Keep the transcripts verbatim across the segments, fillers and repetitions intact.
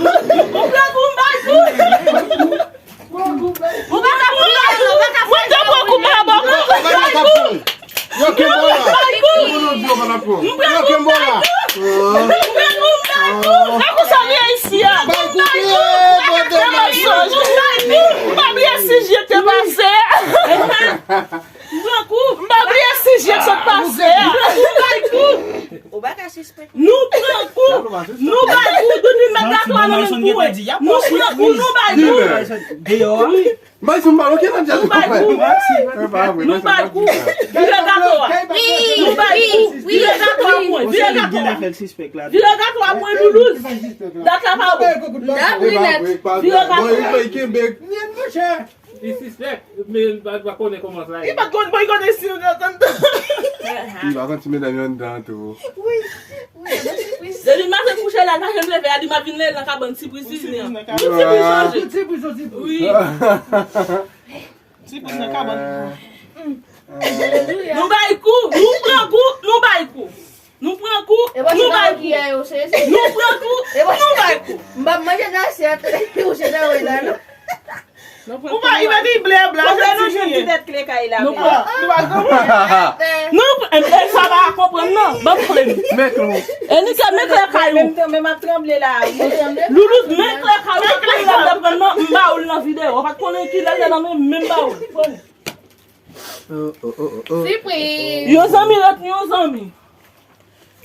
Ou pran kou, m bay kou. Ou pa ka pran kou, ou pa ka pran kou. Mwen te pran kou pa bò kou. Yo kenbe w la. M bay kou. Yo kenbe w la. M pran kou, m bay kou. M pran kou, m bay kou. Gade konsa m ye isi a. M bay kou. M pa bliye sis je te pase a. M pran kou. M pa bliye sis je sot pase a. M bay kou. Ou pa ka sispèk. Nou pran kou. Nou bay kou. Doudou met gato a nan men pou. Nou pran kou, nou bay kou. Deyò a. Mwen se m pa oke nan djaz. Nou bay kou. Nou bay kou. Vire gato a. Nou bay kou. Vire gato a pou mwen. Vire gato a. Vire gato a pou mwen, Loulouz. Dat la pa bon. Vire gato a. Li sispèk, men li pa, pa konnen kòman sa ye. Li pa t konn, bon, li konnen si yo t antann. Li pa konn ti medam yo anndan tou. Depi maten kouche la, l pa janm leve, a di m ap vin leve nan kabann sipriz li an. Tout sipriz chanje. Tout sipriz chanje. Wi. Sipriz nan kabann. Nou bay kou, nou pran kou, nou bay kou. Nou pran kou, nou bay kou. Nou pran kou, nou bay kou. M p ap manje nan asyèt ou jete woy la non. Ou pa imite ble blan. Kote nou jwenn ti tèt kle kay la? Nou pran, nou pa konprann. Nou, e sa pa konprann non. Ban m kle m. Men klou. E ni kle, men kle kay ou. Men m ap tranble la wi. Loulou, men kle kay ou. Kle kay la m t ap pran nan, m ba ou l nan videyo. Ou pa t konnen ki lè l te nan men m, men m ba ou l. Sipriz. Yon zanmi ret yon zanmi.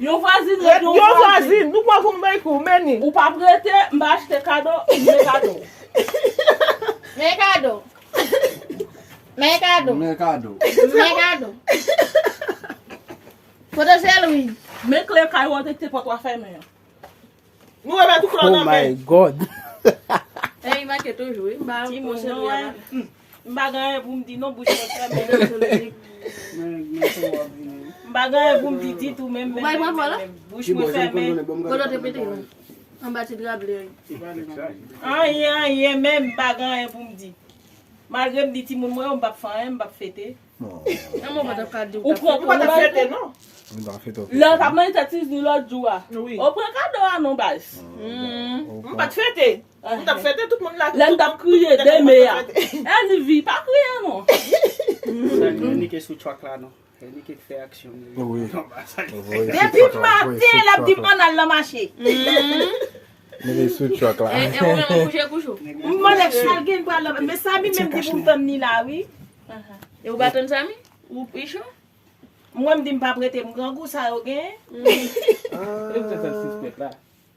Yon vwazin ret yon vwazin. Yon vwazin. Nou pran kou, m bay kou, men ni. Ou pa prete, m pa achte kado, men kado. Men kado. Men kado. Men kado. Men kado. Kote se Louis? Men kle kay ou an te kite pòt ou a fèmen an. Nou remèt ou kle nan men. Oh my God. Ti monchè, non, m pa gen anyen pou m di non, bouch mwen fèmen. M pa gen anyen pou m di ditou menm, menm, menm, menm. Bouch mwen fèmen. Kote w te pete la? Anba ti dra ble. Anyen, anyen, menm m pa gen anyen pou m di. Malgre m di timoun mwen yo, m p ap fè anyen, m p ap fete. Ou pran kou, nou bay kou. Lè w t ap manje tèt sizni lòt jou a. Ou pran kado a non baz. M pa t fete. M t ap fete tout moun la. Lè m t ap kriye deme a. Annie, pa kriye non. Sa nou nike sou track la non. Annie ki fè aksyon. Wi. Depi maten l ap di m ann al nan mache. Mete sou track la. E ou menm ou kouche kouche. M mande sal gen pral la. Men sa mi menm di pou m tann ni la wi. E ou pa tann Samy? Ou Pichon? Mwen m di m p ap rete, m grangou sa yo gen.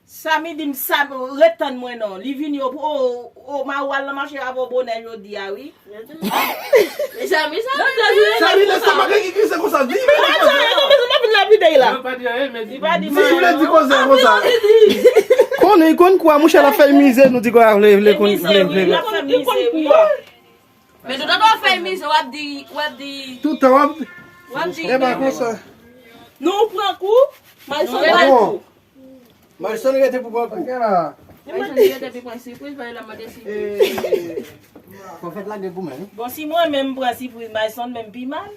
Sa mi di m sa ret tann mwen non. Li vini o o o ma ou al nan mache avè w bonè jodi a wi. E Samy sa. Samy lè sa mache ki krize konsa di. Li pa di anyen men li pa di. Li vle di koze konsa. Konnen konn kwa mouche la fè mize nou di kwa vle vle konn vle vle. Li konn kwa. Men toutan w ap fè mize, w ap di, w ap di. Toutan w ap di. W ap di. E pa konsa. Nou pran kou, Malson bay kou. Malson rete pou pran kou. Li mande depi pran sipriz, pa l ap mande sipriz. Pwofèt la gen goumen, wi. Bon, si mwen menm pran sipriz, Mayson menm pi mal.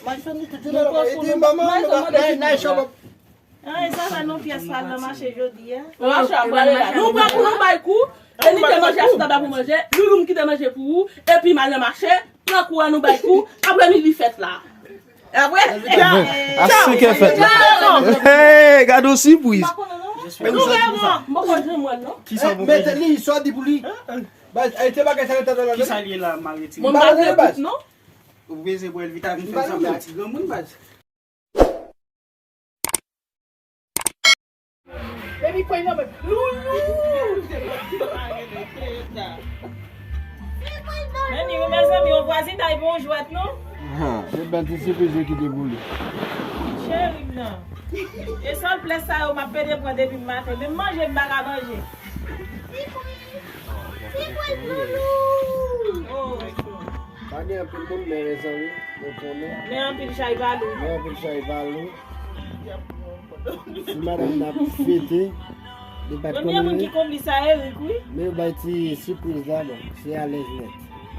Mayson li toujou la, li di, "Manman, manman, nan, nan, nan, Ah, e sa, sa nou pyès pa nan mache jodi a. Mache ap prale la. Nou pran kou, nou bay kou. E li te manje, Asou ta ba pou manje. Loulou m kite manje pou ou. Epi m al nan mache. Pran kou an, nou bay kou. Apre midi fèt la. Apre. A senk è fèt la. Hey, gade yon sipriz. Nou vrèman. M poko janm wè l, non. Kisa w poko janm wè? Li, sa w di pou li. Baz, Ayiti bagay sa rete nan la. Kisa l ye la, Mariti? Mwen m pa vle bout, non. Ou bezwen bwè l vit a vin fè sanble a ti granmoun, baz. Baby pran nan men. Loulou! Men ni, mezanmi, yon vwazinay pou yon jwèt, non? Ha, se bèl ti sipriz yo ki devoule. Cheri m nan. E sòl plè sa yo, m ap pede pran depi maten. Menm manje, m pa ka manje. Sipriz, sipriz, Loulou! Oh. Pa gen anpil moun, men mezanmi, nou konnen. Men anpil chay pa lou. Men anpil chay pa lou. Si madanm nan ap fete, li pa t konnen. Premye moun ki konplis sa Eric, wi. Men yo bay ti sipriz la, bon, se alèz nèt.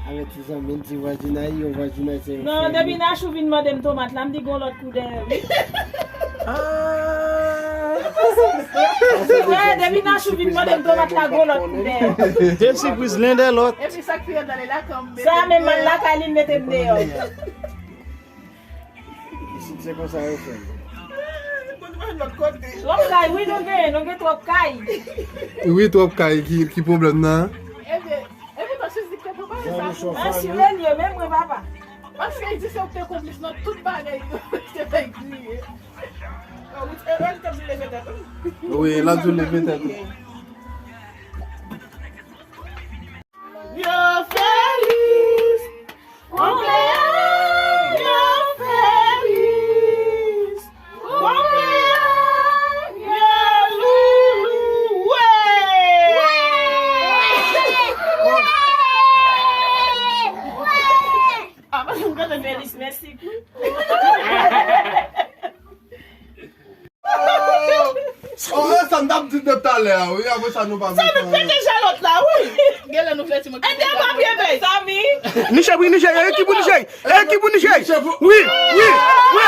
Avèk ti zanmi l, ti vwazinay, yon vwazinay se yon fanmi. Non, depi Nachou vin mande m tomat la, m di gon lòt kou dèyè, wi. Ah. Wè, depi Nachou vin mande m tomat la, gon lòt kou dèyè. De sipriz, len dè lòt. Epi sa k pi andan li la kanpe. Sa menm al lakay li, l mete m deyò. Isit se konsa yo fè. Lòt kay, wi, nou gen, nou gen twòp kay. Wi, twòp kay, ki, ki pwoblèm nan? Ebyen, ebyen, paske si te pwopare sa pou mwen. Asire l ye, men mwen, papa. Paske li di se ou ki te konplis nan tout bagay yo. Te fè l kriye. Wi, l ap di w leve tèt ou. Yo feliz, cumpleaños feliz, cumpleaños Loulou, wè! Ah, m gade Feliz, mèsi. Oh, e sa m t ap di depi talè a, wi, apre sa nou pa vle. Samy, pete jalòt la, wi. Genlè nou fè timoun. E de papye, bèy. Samy. Niche, wi, Niche, e ki pou Niche? E ki pou Niche? Wi, wi, wi.